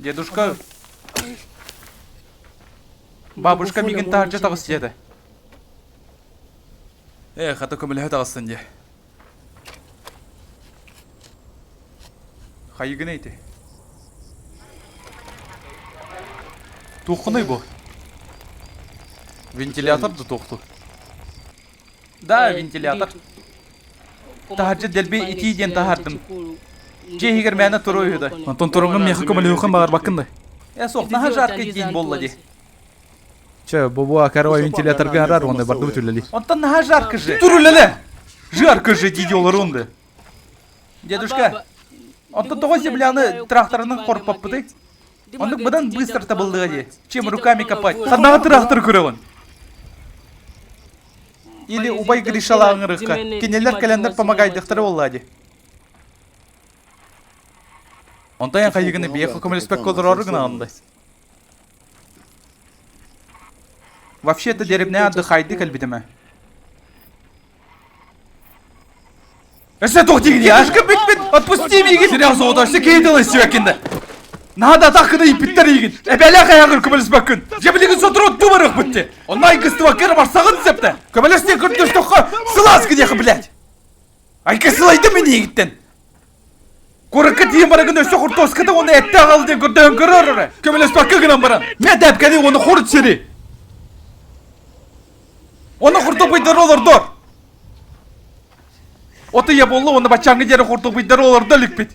Дедушка, бабушка миигин таһырдьа таҕыс диэтэ. Ээ, хата көмөлөһө таҕыстын дии. Хайыгын ити? Туоххунай бу? Вентилятор да туохту? Да, вентилятор. Таһырдьа дэлби итии диэн таһаардым. Дьиэ иһигэр мээнэ туруо үһү да. Онтон туруҥҥун миэхэ көмөлөһүөххүн баҕарбаккын да? Э, суох, наһаа жарко диэн буолла дии. Чэ, бу бу акарова вентиляторга арар уонна бардыбыт үлэлии. Онтон наһаа жарко же. Тур үлэлэ! Жарко же дии олорун да. Дедушка, онтон тоҕо земляны тракторынан хорпоппутый? Оннук быдан быстро табыллыа дии. Чем руками копать? Ханнаҕа трактор көрөҕүн? Или убай Гришалааҥырыкка. Кинилэр кэлэннэр помогайдыхтара буоллаа дии. Онтон эн хайыгыны биэхэ көмөлөспөккө олорору гынаҕын да? Вообще-то деревня отдыхайды кэлбитим ээ. Өссө туох диигин Яшка бүппүт! Отпусти миигин! Сирэҕ соҕотор киһи тылын сүөккинде. Наада атаххына ииппиттэр иигин. Эбэлээх эһэҕэр көмөлөспөккүн. Дьэ билигин сотору оттуу барыахпыт дии. Онно айгыстыбакка эрэ барсаҕын сөптө. Көмөлөс диэн көрдөстөххө сылаас гыныахха блядь. Айка сылайдым мин эйигиттэн. Куоракка тиийэн барагын өссө хортуоската уонна этте аҕал диэн көрдөһөн көрөр эрэ. Көмөлөспөккө гынан баран. Мэ тэпкэни уонна хор сири. Уонна хортуоппуйдары олордор. От ыйа буолла уонна баччааҥҥы диэри хортуоппуйдары олордо иликпит.